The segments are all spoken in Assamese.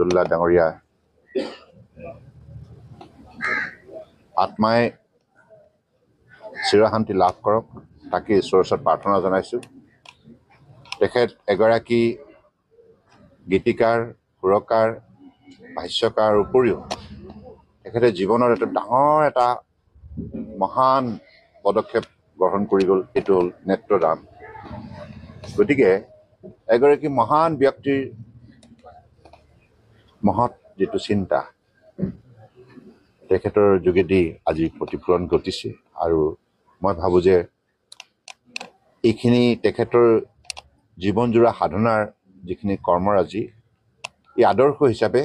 চাদুল্লাহ ডাঙৰীয়া আত্মাই চিৰশান্তি লাভ কৰক, তাকে ঈশ্বৰৰ ওচৰত প্ৰাৰ্থনা জনাইছোঁ। তেখেত এগৰাকী গীতিকাৰ, সুৰকাৰ, ভাষ্যকাৰ উপৰিও তেখেতে জীৱনৰ এটা ডাঙৰ এটা মহান পদক্ষেপ গ্ৰহণ কৰি গ'ল, সেইটো হ'ল নেত্ৰদান। গতিকে এগৰাকী মহান ব্যক্তিৰ মহৎ যিটো চিন্তা, তেখেতৰ যোগেদি আজি প্ৰতিফলন ঘটিছে। আৰু মই ভাবোঁ যে এইখিনি তেখেতৰ জীৱনজোৰা সাধনাৰ যিখিনি কৰ্মৰাজি, এই আদৰ্শ হিচাপে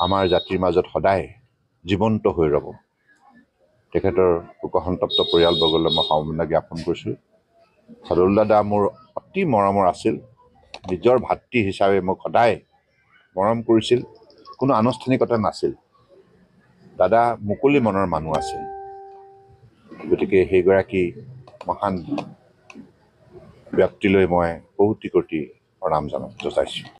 আমাৰ জাতিৰ মাজত সদায় জীৱন্ত হৈ ৰ'ব। তেখেতৰ শোকসন্তপ্ত পৰিয়ালবৰ্গলৈ মই সমবেদনা জ্ঞাপন কৰিছোঁ। চাদুল্লা দা মোৰ অতি মৰমৰ আছিল, নিজৰ ভাতৃ হিচাপে মোক সদায় মৰম কৰিছিল, কোনো আনুষ্ঠানিকতা নাছিল। দাদা মুকলি মনৰ মানুহ আছিল। গতিকে সেইগৰাকী মহান ব্যক্তিলৈ মই কোটি কোটি প্ৰণাম জনাইছোঁ।